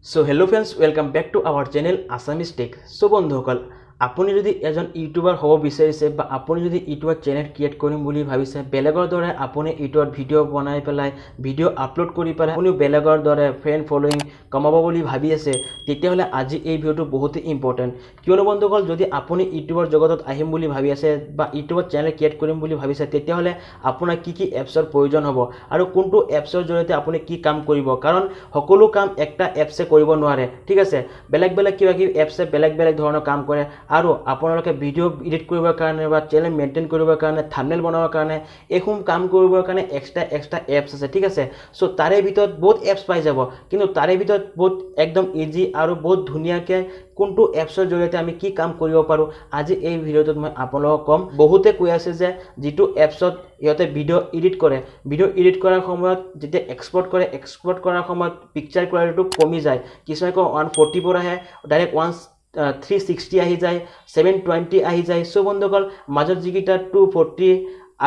So hello friends, welcome back to our channel Assamese Tech. So বন্ধুসকল, আপুনি যদি এজন ইউটিউবাৰ হ'ব বিচাৰিছে বা আপুনি যদি ইউটিউবৰ চেনেল ক্ৰিয়েট কৰিম বুলি ভাবিছে, বেলেগৰ দৰে আপুনি ইউটিউবত ভিডিঅ' বনাই পেলাই ভিডিঅ' আপলোড কৰি পেলাই আপুনিও বেলেগৰ দৰে ফ্ৰেণ্ড ফলোয়িং কমাব বুলি ভাবি আছে, তেতিয়াহ'লে আজি এই ভিডিঅ'টো বহুতেই ইম্পৰ্টেণ্ট। কিয়নো বন্ধুসকল, যদি আপুনি ইউটিউবৰ জগতত আহিম বুলি ভাবি আছে বা ইউটিউবত চেনেল ক্ৰিয়েট কৰিম বুলি ভাবিছে, তেতিয়াহ'লে আপোনাৰ কি কি এপছৰ প্ৰয়োজন হ'ব আৰু কোনটো এপছৰ জৰিয়তে আপুনি কি কাম কৰিব। কাৰণ সকলো কাম একটা এপছে কৰিব নোৱাৰে, ঠিক আছে? বেলেগ বেলেগ কিবা কিবি এপছে বেলেগ বেলেগ ধৰণৰ কাম কৰে। আৰু আপোনালোকে ভিডিঅ' এডিট কৰিবৰ কাৰণে বা চেনেল মেইনটেইন কৰিবৰ কাৰণে, থাম্বনেইল বনাবৰ কাৰণে, এইসমূহ কাম কৰিবৰ কাৰণে এক্সট্ৰা এক্সট্ৰা এপছ আছে, ঠিক আছে? চ' তাৰে ভিতৰত বহুত এপছ পাই যাব, কিন্তু তাৰে ভিতৰত বহুত একদম ইজি আৰু বহুত ধুনীয়াকৈ কোনটো এপছৰ জৰিয়তে আমি কি কাম কৰিব পাৰোঁ, আজি এই ভিডিঅ'টোত মই আপোনালোকক ক'ম। বহুতে কৈ আছে যে যিটো এপছত সিহঁতে ভিডিঅ' এডিট কৰে, ভিডিঅ' এডিট কৰাৰ সময়ত যেতিয়া এক্সপৰ্ট কৰে, এক্সপৰ্ট কৰাৰ সময়ত পিকচাৰ কোৱালিটিটো কমি যায়। কিছুমানে কয় 144 আহে, ডাইৰেক্ট 1360 আহি যায়, 720 আহি যায়। চ' বন্ধুসকল, মাজত যিকেইটা 240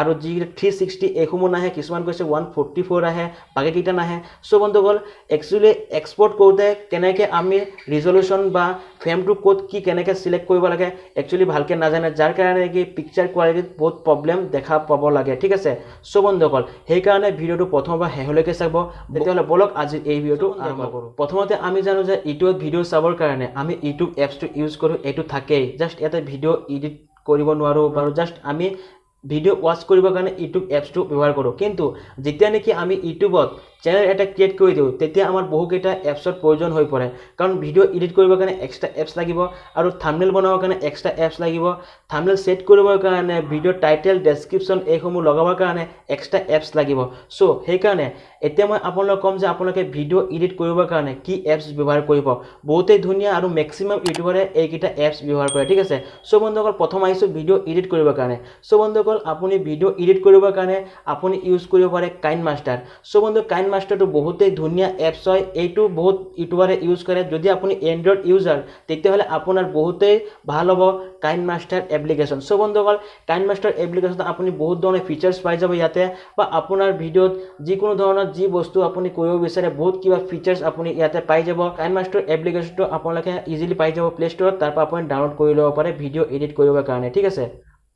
আৰু যিকেইটা 360 এইসমূহ নাহে। কিছুমান কৈছে 144 আহে, বাকীকেইটা নাহে। চ' বন্ধুসকল, একচুৱেলি এক্সপৰ্ট কৰোঁতে কেনেকৈ আমি ৰিজলিউশ্যন বা ফ্ৰেমটো ক'ত কি কেনেকৈ চিলেক্ট কৰিব লাগে একচুৱেলি ভালকৈ নাজানে, যাৰ কাৰণে নেকি পিকচাৰ কোৱালিটিত বহুত প্ৰব্লেম দেখা পাব লাগে, ঠিক আছে? চ' বন্ধুসকল, সেইকাৰণে ভিডিঅ'টো প্ৰথমৰ পৰা শেষলৈকে চাব। তেতিয়াহ'লে ব'লক আজি এই ভিডিঅ'টো আৰম্ভ কৰোঁ। প্ৰথমতে আমি জানো যে ইউটিউবত ভিডিঅ' চাবৰ কাৰণে আমি ইউটিউব এপছটো ইউজ কৰোঁ, এইটো থাকেই। জাষ্ট ইয়াতে ভিডিঅ' এডিট কৰিব নোৱাৰোঁ বাৰু, জাষ্ট আমি ভিডিঅ' ৱাচ কৰিবৰ কাৰণে ইউটিউব এপছটো ব্যৱহাৰ কৰোঁ। কিন্তু যেতিয়া নেকি আমি ইউটিউবত চেনেল এটা ক্ৰিয়েট কৰি দিওঁ, তেতিয়া আমাৰ বহুকেইটা এপছৰ প্ৰয়োজন হৈ পৰে। কাৰণ ভিডিঅ' এডিট কৰিবৰ কাৰণে এক্সট্ৰা এপছ লাগিব আৰু থাম্বনেইল বনাবৰ কাৰণে এক্সট্ৰা এপছ লাগিব, থাম্বনেইল ছেট কৰিবৰ কাৰণে, ভিডিঅ' টাইটেল, ডেছক্ৰিপশ্যন এইসমূহ লগাবৰ কাৰণে এক্সট্ৰা এপছ লাগিব। চ' সেইকাৰণে এতিয়া মই আপোনালোকক ক'ম যে আপোনালোকে ভিডিঅ' এডিট কৰিবৰ কাৰণে কি এপছ ব্যৱহাৰ কৰিব। বহুতেই ধুনীয়া আৰু মেক্সিমাম ইউটিউবাৰে এইকেইটা এপছ ব্যৱহাৰ কৰে, ঠিক আছে? চ' বন্ধুসকল, প্ৰথম আহিছোঁ ভিডিঅ' এডিট কৰিবৰ কাৰণে। চ' বন্ধুসকল, আপুনি ভিডিঅ' এডিট কৰিবৰ কাৰণে আপুনি ইউজ কৰিব পাৰে কাইন মাষ্টাৰ। চ' বন্ধু, কাইন মাষ্টাৰটো বহুতেই ধুনীয়া এপছ হয়, এইটো বহুত ইউটিউবাৰে ইউজ কৰে। যদি আপুনি এণ্ড্ৰইড ইউজাৰ, তেতিয়াহ'লে আপোনাৰ বহুতেই ভাল হ'ব কাইন মাষ্টাৰ এপ্লিকেশ্যন। চ' বন্ধুসকল, কাইন মাষ্টাৰ এপ্লিকেশ্যনত আপুনি বহুত ধৰণৰ ফিচাৰ্ছ পাই যাব ইয়াতে, বা আপোনাৰ ভিডিঅ'ত যিকোনো ধৰণৰ যি বস্তু আপুনি কৰিব বিচাৰে বহুত কিবা ফিচাৰ্ছ আপুনি ইয়াতে পাই যাব। কাইন মাষ্টাৰ এপ্লিকেশ্যনটো আপোনালোকে ইজিলি পাই যাব প্লে ষ্ট'ৰত, তাৰপৰা আপুনি ডাউনলোড কৰি ল'ব পাৰে ভিডিঅ' এডিট কৰিবৰ কাৰণে, ঠিক আছে?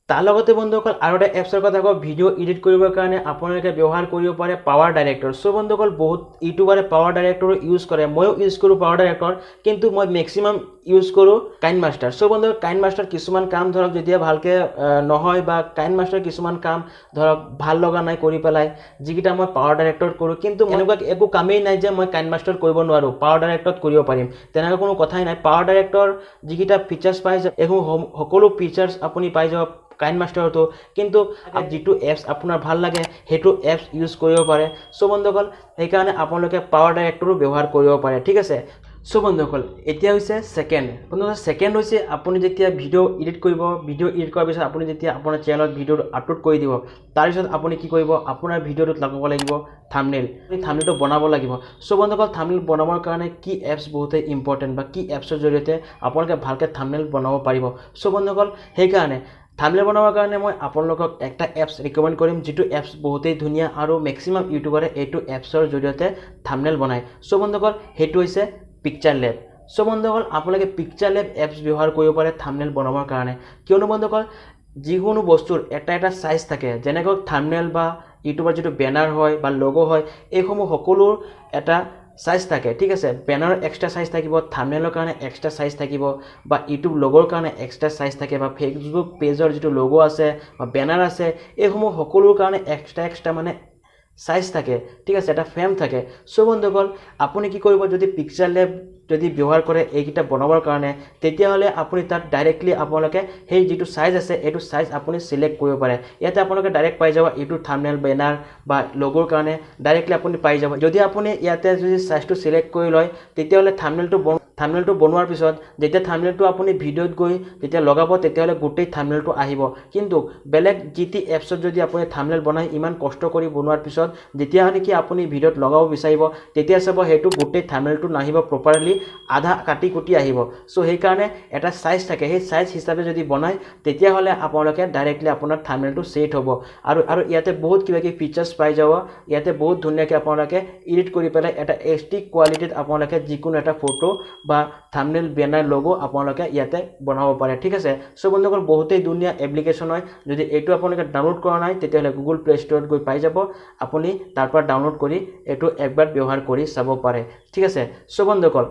তাৰ লগতে বন্ধুসকল, আৰু এটা এপছৰ কথা কওঁ, ভিডিঅ' এডিট কৰিবৰ কাৰণে আপোনালোকে ব্যৱহাৰ কৰিব পাৰে পাৱাৰ ডাইৰেক্টৰ। চ' বন্ধুসকল, বহুত ইউটিউবাৰে পাৱাৰ ডাইৰেক্টৰো ইউজ কৰে, ময়ো ইউজ কৰোঁ পাৱাৰ ডাইৰেক্টৰ, কিন্তু মই মেক্সিমাম ইউজ কৰোঁ কাইন মাষ্টাৰ। চ' বন্ধুসকল, কাইন মাষ্টাৰ কিছুমান কাম ধৰক যেতিয়া ভালকৈ নহয় বা কাইন মাষ্টাৰ কিছুমান কাম ধৰক ভাল লগা নাই কৰি পেলাই, যিকেইটা মই পাৱাৰ ডাইৰেক্টৰত কৰোঁ, কিন্তু এনেকুৱা একো কামেই নাই যে মই কাইন মাষ্টাৰত কৰিব নোৱাৰোঁ, পাৱাৰ ডাইৰেক্টৰত কৰিব পাৰিম, তেনেকুৱা কোনো কথাই নাই। পাৱাৰ ডাইৰেক্টৰ যিকেইটা ফিচাৰ্ছ পাই যায়, এইসমূহ সকলো ফিচাৰ্ছ আপুনি পাই যাব কাইন মাষ্টাৰতো, কিন্তু যিটো এপছ আপোনাৰ ভাল লাগে সেইটো এপছ ইউজ কৰিব পাৰে। চ' বন্ধুসকল, সেইকাৰণে আপোনালোকে পাৱাৰ ডাইৰেক্টৰো ব্যৱহাৰ কৰিব পাৰে, ঠিক আছে? চ' বন্ধুসকল, এতিয়া হৈছে ছেকেণ্ড। বন্ধুসকল, ছেকেণ্ড হৈছে আপুনি যেতিয়া ভিডিঅ' এডিট কৰিব, ভিডিঅ' এডিট কৰাৰ পিছত আপুনি যেতিয়া আপোনাৰ চেনেলত ভিডিঅ'টো আপলোড কৰি দিব, তাৰপিছত আপুনি কি কৰিব, আপোনাৰ ভিডিঅ'টোত লগাব লাগিব থাম্বনেইল, আপুনি থাম্বনেইলটো বনাব লাগিব। চ' বন্ধুসকল, থাম্বনেইল বনাবৰ কাৰণে কি এপছ বহুতেই ইম্পৰ্টেণ্ট বা কি এপছৰ জৰিয়তে আপোনালোকে ভালকৈ থাম্বনেইল বনাব পাৰিব। চ' বন্ধুসকল, সেইকাৰণে থাম্বনেইল বনাবৰ কাৰণে মই আপোনালোকক এটা এপছ ৰিকমেণ্ড কৰিম, যিটো এপছ বহুতেই ধুনীয়া আৰু মেক্সিমাম ইউটিউবাৰে এইটো এপছৰ জৰিয়তে থাম্বনেইল বনায়। চ' বন্ধুসকল, সেইটো হৈছে পিকচাৰ লেব। চ' বন্ধুসকল, আপোনালোকে পিকচাৰ লেব এপছ ব্যৱহাৰ কৰিব পাৰে থাম্বনেইল বনাবৰ কাৰণে। কিয়নো বন্ধুসকল, যিকোনো বস্তুৰ এটা এটা চাইজ থাকে, যেনেকৈ থাম্বনেইল বা ইউটিউবৰ যিটো বেনাৰ হয় বা লগো হয়, এইসমূহ সকলোৰ এটা চাইজ থাকে, ঠিক আছে? বেনাৰৰ এক্সট্ৰা চাইজ থাকিব, থাম্বনেইলৰ কাৰণে এক্সট্ৰা চাইজ থাকিব, বা ইউটিউব লগৰ কাৰণে এক্সট্ৰা চাইজ থাকে, বা ফেচবুক পেজৰ যিটো লগো আছে বা বেনাৰ আছে, এইসমূহ সকলোৰ কাৰণে এক্সট্ৰা এক্সট্ৰা মানে চাইজ থাকে, ঠিক আছে? এটা ফ্ৰেম থাকে। চ' বন্ধুসকল, আপুনি কি কৰিব, যদি পিকচাৰ লেব যদি ব্যৱহাৰ কৰে এইকেইটা বনাবৰ কাৰণে, তেতিয়াহ'লে আপুনি তাত ডাইৰেক্টলি আপোনালোকে সেই যিটো চাইজ আছে এইটো চাইজ আপুনি চিলেক্ট কৰিব পাৰে। ইয়াতে আপোনালোকে ডাইৰেক্ট পাই যাব ইউটিউব থাম্বনেইল, বেনাৰ বা লগ'ৰ কাৰণে ডাইৰেক্টলি আপুনি পাই যাব। যদি আপুনি ইয়াতে যদি চাইজটো চিলেক্ট কৰি লয়, তেতিয়াহ'লে থাম্বনেইলটো বনোৱাৰ পিছত যেতিয়া থাম্বনেইলটো আপুনি ভিডিঅ'ত গৈ যেতিয়া লগাব, তেতিয়াহ'লে গোটেই থাম্বনেইলটো আহিব। কিন্তু বেলেগ যি টি এপছত যদি আপুনি থাম্বনেইল বনাই ইমান কষ্ট কৰি বনোৱাৰ পিছত যেতিয়া নেকি আপুনি ভিডিঅ'ত লগাব বিচাৰিব, তেতিয়া চাব সেইটো গোটেই থাম্বনেইলটো নাহিব প্ৰপাৰলি। আধা কাটি কুটি আহিব। চ' সেইকাৰণে এটা চাইজ থাকে, সেই চাইজ হিচাপে যদি বনায় তেতিয়াহ'লে আপোনালোকে ডাইৰেক্টলি আপোনাৰ থাম্বনেইলটো ছেট হ'ব। আৰু আৰু ইয়াতে বহুত কিবা কিবি ফিচাৰ্ছ পাই যাব। ইয়াতে বহুত ধুনীয়াকৈ আপোনালোকে এডিট কৰি পেলাই এটা এইচ ডি কোৱালিটিত আপোনালোকে যিকোনো এটা ফটো বা থাম্বনেইল, বেনাৰ, লগো আপোনালোকে ইয়াতে বনাব পাৰে, ঠিক আছে। চ' বন্ধুসকল, বহুতেই ধুনীয়া এপ্লিকেশ্যন হয়। যদি এইটো আপোনালোকে ডাউনলোড কৰা নাই, তেতিয়াহ'লে গুগল প্লে ষ্ট'ৰত গৈ পাই যাব। আপুনি তাৰ পৰা ডাউনলোড কৰি এইটো একবাৰ ব্যৱহাৰ কৰি চাব পাৰে, ঠিক আছে। চ' বন্ধুসকল,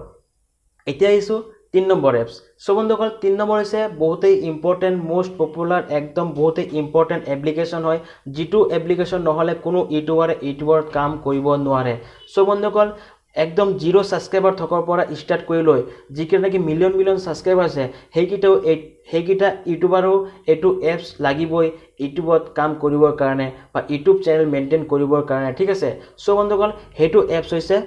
এতিয়া আহিছোঁ 3 নম্বৰ এপছ। চ' বন্ধুসকল, 3 নম্বৰ হৈছে বহুতেই ইম্পৰ্টেণ্ট, মষ্ট পপুলাৰ, একদম বহুতেই ইম্পৰ্টেণ্ট এপ্লিকেশ্যন হয়, যিটো এপ্লিকেশ্যন নহ'লে কোনো ইউটিউবাৰে ইউটিউবত কাম কৰিব নোৱাৰে। চ' বন্ধুসকল, একদম জিৰ' ছাবস্ক্ৰাইবাৰ থকাৰ পৰা ষ্টাৰ্ট কৰি লৈ যিকেইটা নেকি মিলিয়ন মিলিয়ন ছাবস্ক্ৰাইবাৰ আছে, সেইকেইটা ইউটিউবাৰো এইটো এপছ লাগিবই ইউটিউবত কাম কৰিবৰ কাৰণে বা ইউটিউব চেনেল মেইনটেইন কৰিবৰ কাৰণে, ঠিক আছে। চ' বন্ধুসকল, সেইটো এপছ হৈছে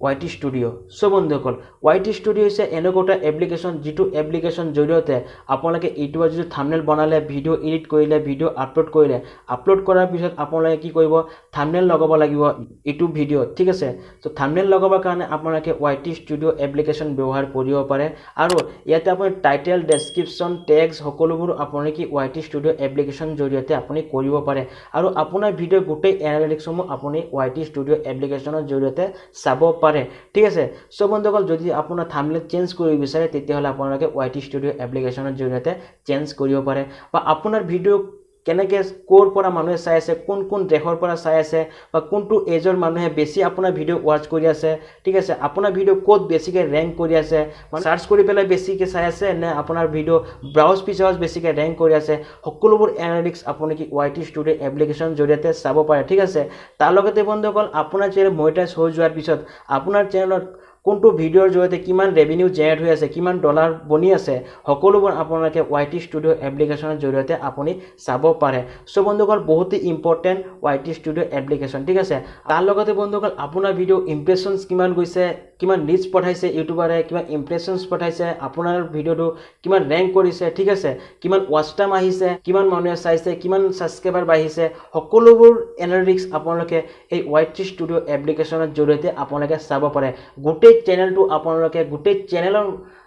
ৱাই টি ষ্টুডিঅ'। চ' বন্ধুসকল, ৱাই টি ষ্টুডিঅ' হৈছে এনেকুৱা এটা এপ্লিকেশ্যন, যিটো এপ্লিকেশ্যন জৰিয়তে আপোনালোকে ইউটিউবত যিটো থাম্বনেইল বনালে, ভিডিঅ' এডিট কৰিলে, ভিডিঅ' আপলোড কৰিলে, আপলোড কৰাৰ পিছত আপোনালোকে কি কৰিব? থাম্বনেইল লগাব লাগিব ইউটিউব ভিডিঅ'ত, ঠিক আছে। চ' থাম্বনেইল লগাবৰ কাৰণে আপোনালোকে ৱাই টি ষ্টুডিঅ' এপ্লিকেশ্যন ব্যৱহাৰ কৰিব পাৰে। আৰু ইয়াতে আপুনি টাইটেল, ডেছক্ৰিপশ্যন, টেগছ সকলোবোৰ আপুনি কি ৱাই টি ষ্টুডিঅ' এপ্লিকেশ্যন জৰিয়তে আপুনি কৰিব পাৰে। আৰু আপোনাৰ ভিডিঅ'ৰ গোটেই এনালিটিক্সসমূহ আপুনি ৱাই টি ষ্টুডিঅ' এপ্লিকেশ্যনৰ জৰিয়তে চাব পাৰে, ঠিক আছে। চ' বন্ধুসকল, যদি আপোনাৰ থাম্বনেইল চেঞ্জ কৰিব বিচাৰে, তেতিয়াহ'লে আপোনালোকে ৱাই টি ষ্টুডিঅ' এপ্লিকেশ্যনৰ জৰিয়তে চেঞ্জ কৰিব পাৰে। বা আপোনাৰ ভিডিঅ' কেনেকৈ, ক'ৰ পৰা মানুহে চাই আছে, কোন কোন দেশৰ পৰা চাই আছে বা কোনটো এজৰ মানুহে বেছি আপোনাৰ ভিডিঅ' ৱাচ কৰি আছে, ঠিক আছে, আপোনাৰ ভিডিঅ' ক'ত বেছিকৈ ৰেংক কৰি আছে, মানে চাৰ্চ কৰি পেলাই বেছিকৈ চাই আছে নে আপোনাৰ ভিডিঅ' ব্ৰাউজ ফিচাৰ্ছ বেছিকৈ ৰেংক কৰি আছে, সকলোবোৰ এনালিটিক্স আপুনি কি ৱাই টি ষ্টুডিঅ' এপ্লিকেশ্যন জৰিয়তে চাব পাৰে, ঠিক আছে। তাৰ লগতে বন্ধুসকল, আপোনাৰ চেনেল মনিটাইজ হৈ যোৱাৰ পিছত আপোনাৰ চেনেলত কোনটো ভিডিঅ'ৰ জৰিয়তে কিমান ৰেভিনিউ জেনেৰেট হৈ আছে, কিমান ডলাৰ বনি আছে, সকলোবোৰ আপোনালোকে ৱাই টি ষ্টুডিঅ' এপ্লিকেশ্যনৰ জৰিয়তে আপুনি চাব পাৰে। চ' বন্ধুসকল, বহুতেই important Y T studio' application, ঠিক আছে। তাৰ লগতে বন্ধুসকল, আপোনাৰ ভিডিঅ' ইম্প্ৰেশ্যনছ কিমান গৈছে, কিমান ৰিচ পঠাইছে ইউটিউবাৰে, কিমান ইম্প্ৰেশ্যনছ পঠাইছে, আপোনাৰ ভিডিঅ'টো কিমান ৰেংক কৰিছে, ঠিক আছে, কিমান ৱাচ টাইম আহিছে, কিমান মানুহে চাইছে, কিমান ছাবস্ক্ৰাইবাৰ বাঢ়িছে, সকলোবোৰ এনালিটিক্স আপোনালোকে এই ৱাই টি ষ্টুডিঅ' এপ্লিকেশ্যনৰ জৰিয়তে আপোনালোকে চাব পাৰে। গোটেই চেনেলটো আপোনালোকে, গোটেই চেনেলৰ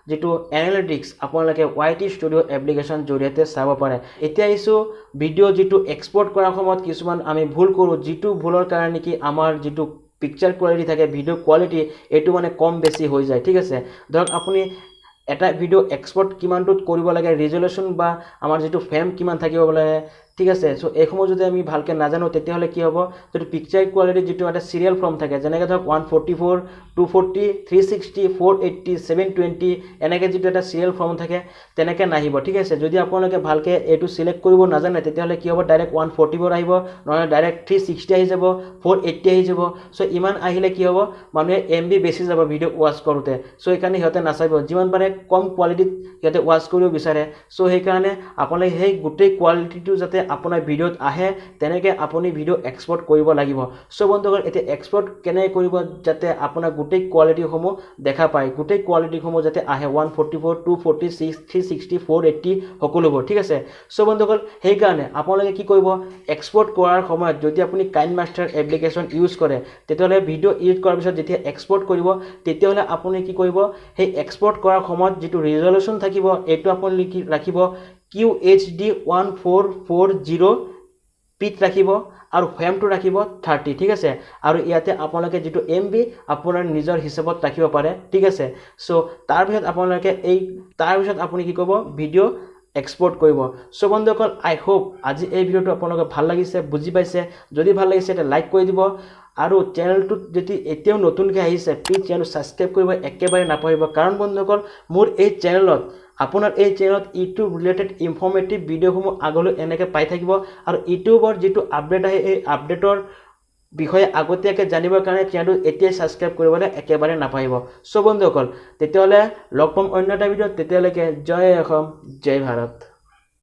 যিটো এনালিটিক্স আপোনালোকে ৱাই টি ষ্টুডিঅ' এপ্লিকেশ্যন জৰিয়তে চাব পাৰে। এতিয়া আহিছোঁ ভিডিঅ' যিটো এক্সপৰ্ট কৰাৰ সময়ত কিছুমান আমি ভুল কৰোঁ, যিটো ভুলৰ কাৰণে নেকি আমাৰ যিটো পিকচাৰ কোৱালিটি থাকে, ভিডিঅ' কোৱালিটি, এইটো মানে কম বেছি হৈ যায়, ঠিক আছে। ধৰক আপুনি এটা ভিডিঅ' এক্সপৰ্ট কিমানটোত কৰিব লাগে, ৰিজলিউশ্যন বা আমাৰ যিটো ফ্ৰেম কিমান থাকিব লাগে, ঠিক আছে। চ' এইসমূহ যদি আমি ভালকৈ নাজানো, তেতিয়াহ'লে কি হ'ব? যিটো পিকচাৰ কোৱালিটি, যিটো এটা চিৰিয়েল ফৰ্ম থাকে, যেনেকৈ ধৰক 144, 240, 360, 480, 720, এনেকৈ যিটো এটা চিৰিয়েল ফৰ্ম থাকে, তেনেকৈ নাহিব, ঠিক আছে। যদি আপোনালোকে ভালকৈ এইটো চিলেক্ট কৰিব নাজানে, তেতিয়াহ'লে কি হ'ব? ডাইৰেক্ট 144 আহিব, নহ'লে ডাইৰেক্ট 360 আহি যাব, 480 আহি যাব। চ' ইমান আহিলে কি হ'ব? মানুহে এমবি বেছি যাব ভিডিঅ' ৱাচ কৰোঁতে। চ' সেইকাৰণে সিহঁতে নাচাব, যিমান পাৰে কম কোৱালিটিত সিহঁতে ৱাচ কৰিব বিচাৰে। চ' সেইকাৰণে আপোনালোকে সেই গোটেই কোৱালিটিটো যাতে আপোনাৰ ভিডিঅ'ত আহে, তেনেকৈ আপুনি ভিডিঅ' এক্সপৰ্ট কৰিব লাগিব। চ' বন্ধুসকল, এতিয়া এক্সপৰ্ট কেনেকৈ কৰিব যাতে আপোনাৰ গোটেই কোৱালিটিসমূহ দেখা পায়, গোটেই কোৱালিটিসমূহ যাতে আহে, 144, 246, 360, 480 সকলোবোৰ, ঠিক আছে। চ' বন্ধুসকল, সেইকাৰণে আপোনালোকে কি কৰিব? এক্সপৰ্ট কৰাৰ সময়ত যদি আপুনি কাইন মাষ্টাৰ এপ্লিকেশ্যন ইউজ কৰে, তেতিয়াহ'লে ভিডিঅ' এডিট কৰাৰ পিছত যেতিয়া এক্সপৰ্ট কৰিব, তেতিয়াহ'লে আপুনি কি কৰিব? সেই এক্সপৰ্ট কৰাৰ সময়ত যিটো ৰিজলিউশ্যন থাকিব, এইটো আপুনি লিখি ৰাখিব QHD 1440 পিত ৰাখিব আৰু ফ্ৰেমটো ৰাখিব 30, ঠিক আছে। আৰু ইয়াতে আপোনালোকে যিটো এমবি আপোনাৰ নিজৰ হিচাপত ৰাখিব পাৰে, ঠিক আছে। চ' তাৰপিছত আপোনালোকে এই তাৰপিছত আপুনি কি কৰিব? ভিডিঅ' এক্সপৰ্ট কৰিব। চ' বন্ধুসকল, আই হোপ আজি এই ভিডিঅ'টো আপোনালোকে ভাল লাগিছে, বুজি পাইছে। যদি ভাল লাগিছে, এটা লাইক কৰি দিব আৰু চেনেলটোত যদি এতিয়াও নতুনকৈ আহিছে, প্লিজ চেনেলটো ছাবস্ক্ৰাইব কৰিব একেবাৰে নাপাহৰিব। কাৰণ বন্ধুসকল, মোৰ এই চেনেলত, আপোনাৰ এই চেনেলত ইউটিউব ৰিলেটেড ইনফৰ্মেটিভ ভিডিঅ'সমূহ আগলৈ এনেকৈ পাই থাকিব। আৰু ইউটিউবৰ যিটো আপডেট আহে, এই আপডেটৰ বিষয়ে আগতীয়াকৈ জানিবৰ কাৰণে চেনেলটো এতিয়াই ছাবস্ক্ৰাইব কৰিবলৈ একেবাৰে নাপাহৰিব। চ' বন্ধুসকল, তেতিয়াহ'লে লগ পাম অন্য এটা ভিডিঅ'ত। তেতিয়ালৈকে জয় অসম, জয় ভাৰত।